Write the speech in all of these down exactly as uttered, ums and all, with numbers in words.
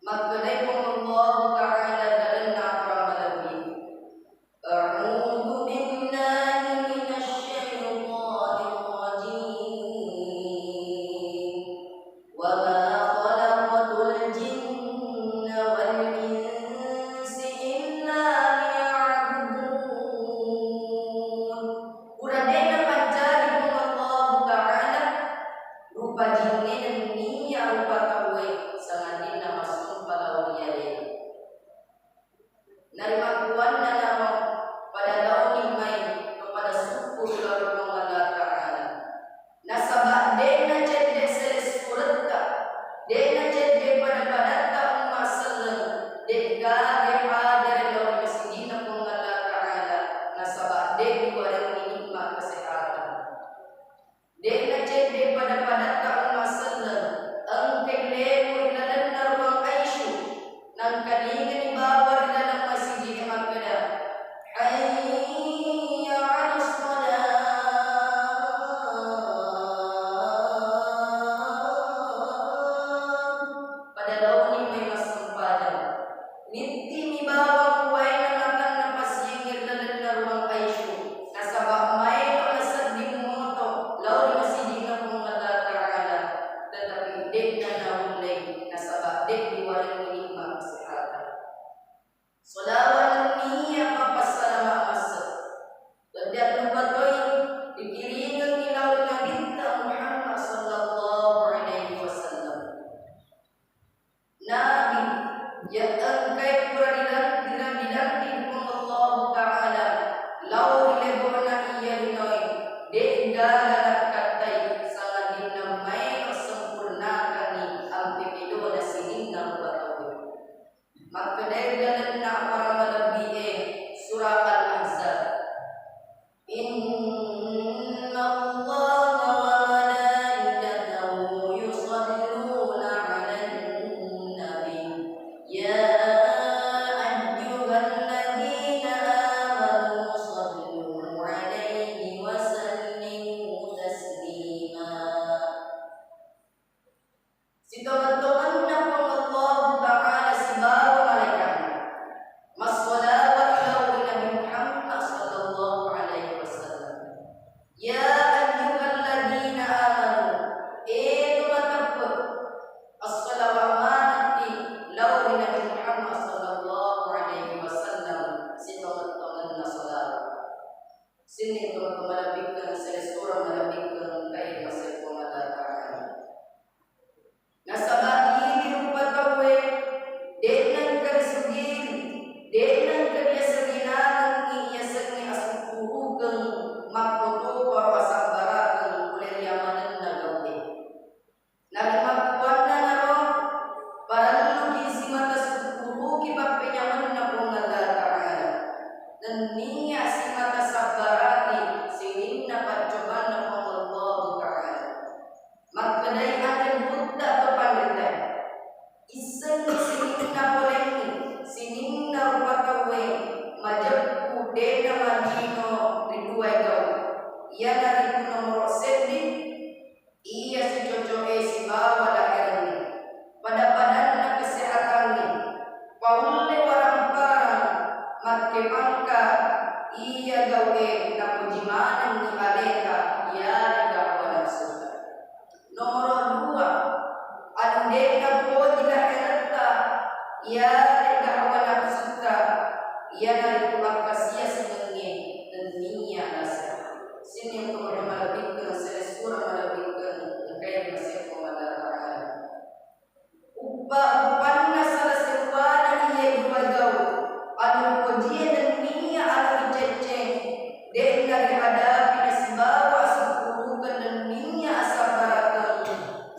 Makkedai Puang Allahu Ta'ala dalenna akorang malebbi, "A'udzu billahi minasy syaithanir rajim. Wa ma khalaqtul jinna wal insa illa liya'budun." Pura de' napancaji Puang Allahu Ta'ala rupa jingnge nenniya rupa tauwe, sangadinna massompa lao ri alena. Narimakkuannanaro pada laoni mai to pada sukkuru lao ri Puang Allah Ta'ala. Nasaba de' nacedde selessuretta, de' nacedde pada-padatta umma selleng, de'gaga hadere lao ri masigi'na Puang Allah Ta'ala, nasaba de' riwarengngi nikmat kesehatan. De' nacedde pada-padatta umma selleng, engkai lewu ri lalenna ruang aisu, nangkalingani bawang ri laleng masigi'e makkeda, "Hayya 'alas shalah." Pada laoni mai massempajang. Nittimi bawang uwaena matanna pasiengnge ri lalenna ruang aisu, nasaba maelo nasedding moto lao ri masigi'na Puang Allah Ta'ala, tetapi de'na naullei, nasaba de' riwarengngi nikmat kesehatan. Sholawat nenniya pappassalama masse, wedding lupa toi dikiringengngi lao ri Nabitta Muhammad sallallahu alaihi wasallam. Nabi, iya engkae pura dilan-, dilan-, dilantik Puang Allahu Ta'ala lao ri lebo'na iya linoe, de'gaga nakkattai, sangadinna maelo sempurnakangngi ampe kedona sininna rupa tauwe. Makkedai ri lalenna akorang malebbi'e, surah Al-Ahzab. Innallaha wa malaikatahu yusalluna 'alan nabi. Ya ayyuhalladzina amanu sallu 'alaihi wa sallimu taslima. Sitongeng-tongenna Puang Allahu Ta'ala sibawa malaikatna massolawat lao ri Nabi Muhammad sallallahu alaihi wasallam. Ya ayyuhalladzina amanu, e to mateppe, assalawat manekki lao ri Nabi Muhammad sallallahu alaihi wasallam sitongeng-tongenna salawat. Sining to malebbikkeng, selessureng malebbikkeng engkae ri masei Puang Allah Ta'ala. Nasaba idi rupa tauwe, de'na engka risugiri, de'na engka riasengngi nanengngi iyasengnge asukkurukeng, makkotoparo asabbarakeng pole ri yamanenna gau'e. Narimakkuannanaro, parelluki simata sukkuruki pappenyamenna Puang Allah Ta'ala. Nenniya simata sabbaraki sininna paccobanna Puang Allahu Ta'ala. Makkedai anre gurutta to panritae, issengngi sininna polengngi, sininna rupa tauwe majeppu de'na malino ri duwae gau. Iyanaritu nomoro seddi, iya sicoco'e sibawa daerengnge, pada-padanna kesehatangnge, paulle waramparang, makkepangka, iya gau'e napoji manengngi aleta, iyarega hawa nafsutta. Nomoro dua, anu de'na poji daeretta, iyarega hawa nafsutta, iyanaritu akkasiasengengnge nenniya naseng. Sining to malebbikkeng, selessureng malebbikkeng engkae ri masei Puang Allah Ta'ala. Uppa-uppanna sala seuwana iya duwae gau, anu pojie nenniya anu ricecceng, de'na rihadapi nasibawa asukkurukeng nenniya asabbarakeng,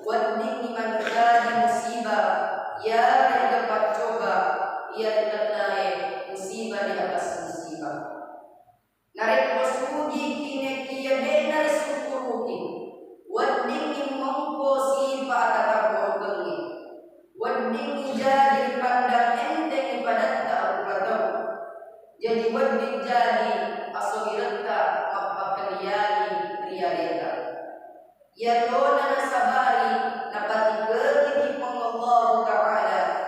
weddingngi mancaji musibah, iyarega paccoba, iya ritellae musibah di atas musibah. Narekko sugiki nekiya de'na risukkuruki, weddingngi mongko sipa atatabburukengnge, weddingngi jaji ripandang entengngi padatta rupa tau, jaji wedding jaji asogiretta mappakeliangi ri aleta. Iyatona nasabari napatikekiki Puang Allahu Ta'ala,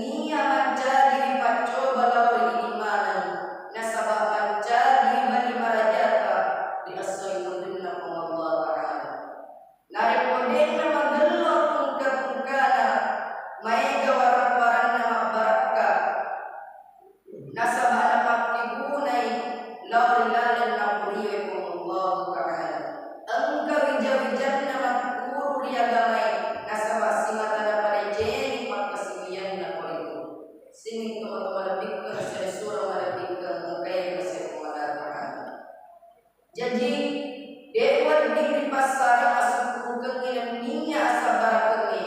Nenniya mancaji ripaccoba lao ri idi maneng, nasaba mancaji bali marajata ri esso imunrinna Puang Allah Ta'ala. Narekko de'na magello tungka-tungkana, maega warang-waranna mabbarakka, nasaba napakkegunai lao ri laleng napuriwe Puang Allah Ta'ala. Engka wija-wijanna makkuru ri agamae, nasaba simata napadecengi pakkasiwiyanna koritu. Sining tomatoa malebbikkeng, sessureng malebbikkeng, engkae ri Puang Allah Ta'ala. Jaji, de' wedding ripassarang asukkurukengnge nenniya asabbarakengnge,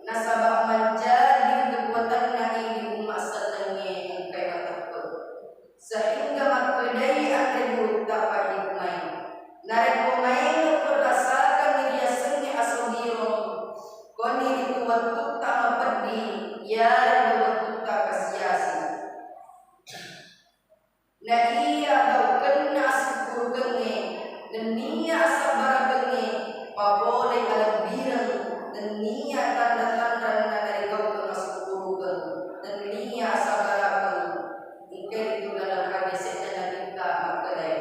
nasaba mancaji kekuatanna idi umma sellengnge engkae mateppe. Sehingga makkedai anre gurutta pahikmae, narekko maelo ko rasakangngi riasengnge asogirong, koni ritu wettutta mapeddi, iyarega wettutta kasiasi. Na iya gaukenna asukkurukengnge nenniya asabbarakengnge papole alebbireng nenniya tanra-tanranna narigaukeng asukkurukeng nenniya asabbarakeng. Engka ritu dalam hadis sedda Nabitta makkedae,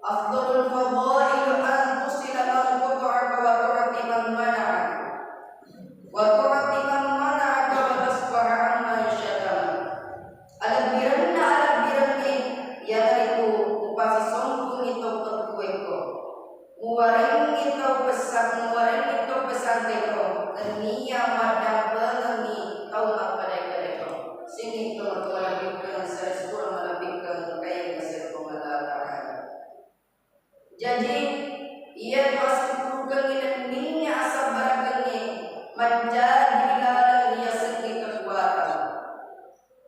"Afdhalul fadhail an tusila man qata'aka wa tu'ti man mana'ak." Wa tu'ti man mana'aka wa tasfaha amman syatamak. Alebbirenna alebbirengnge iyanaritu mupasisompungngi tau pettuekko, muwarengngi tau pessa-, muwarengngi tau pesanteko, nenniya maddampengengngi tau makkeda-kedako. Sining tomatoa malebbikkeng, sessureng malebbikkeng, engkae ri Puang Allah Ta'ala. Jaji, iyatu asukkurukengnge nenniya asabbarakengnge mancaji laleng riasengnge kekuatan.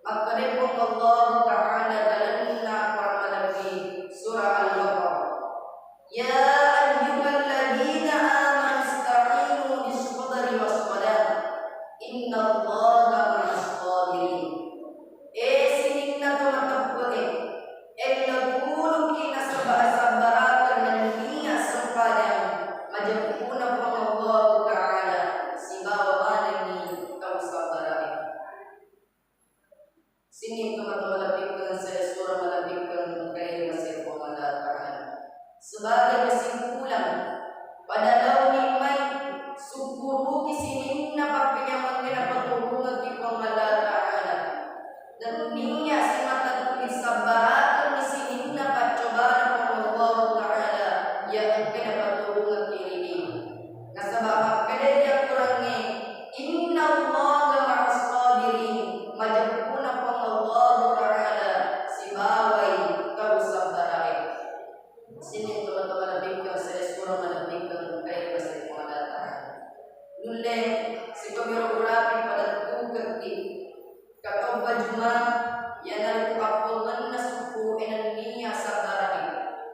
Makkedai Puang Allah Ta'ala dalenna Quran malebbi, surah Al-Baqarah, "Ya ayyuhalladzina amanu ista'inu bis sabri was salah, innallaha ma'as sabirin." E sininna to mateppe'e, ellotuluki nasaba-, sabbarakeng nenniya sempajang, majeppuna Puang Allahu Ta'ala sibawa manenni tau sabbara'e. Sining tomatoa malebbikkeng, sessureng malebbikkeng, engkae ri Puang Allah Ta'ala. Sebagai kesimpulan, pada laoni mai sukkuruki sininna pappenyamengnge napaturungekki Puang Allah Ta'ala. Nenniya simata tuli sabbarakenni sininna paccobana Puang Allahu Ta'ala iya engkae napaturungekki ri lino. Nasaba makkedai Al-Qurangnge, "Innallaha ma'as sabirin," majeppuna Puang Allahu Ta'ala sibawai tau sabbara'e. Sining tomatoa malebbikkeng, sessureng malebbikkeng, engkae ri Puang Allah Ta'ala. Nulle sipabiro urapi pada tukekki. Katobba juma, iyanaritu appongenna sukkuru'e nenniya sabbara'e.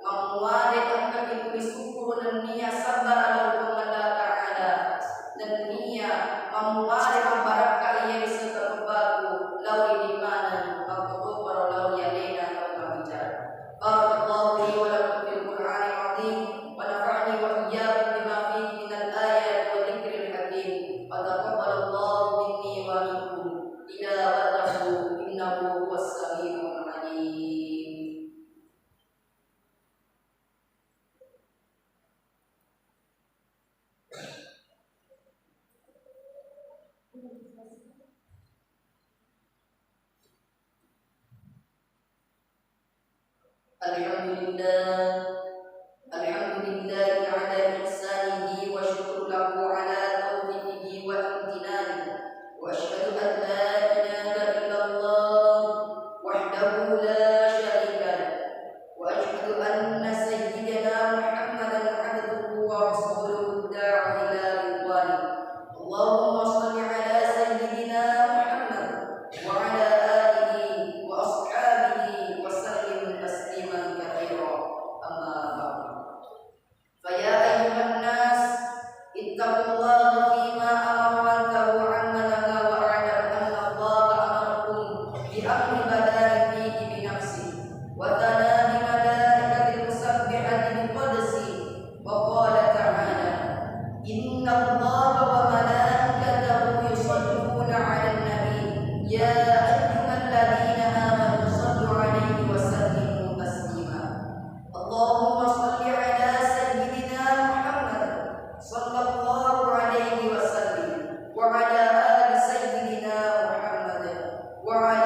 Mammuare engkaki tuli sukkuru nenniya sabbara lao ri Puang Allah Ta'ala. Nenniya mammuare mabbarakka iya ri sitobbaku lao ri idi maneng makkotoparo lao ri alena tau mabbicara. بارك الله لي ولكم في القرآن العظيم، ونفعني وإياكم بما فيه من الآيات والذكر الحكيم، وتقبل الله مني ومنكم تلاوته، إنه هو السميع العليم. الحمد لله. الحمد لله على إحسانه، وشكر له على توفيقه وامتنانه، وأشهد أن لا إله إلا الله وحده لا شريك له، وأشهد أن سيدنا محمدا عبده ورسوله الداعي إلى رضوانه. اللهم صل على سيدنا محمد وعلى آله وأصحابه وسلم تسليما كثيرا. أما بعد. فيا أيها الناس، اتقوا الله فيما أمر وانتهوا عما نهى، واعلم أن الله أمركم بأمر بدأ فيه بنفسه وثنى بملائكته المسبحة بقدسه، وقال تعالى: إن الله وملائكته يصلون على النبي، يا أيها الذين آمنوا صلوا عليه وسلموا تسليما. اللهم صل على سيدنا محمد صلى الله عليه وسلم وعلى آل سيدنا محمد وعلى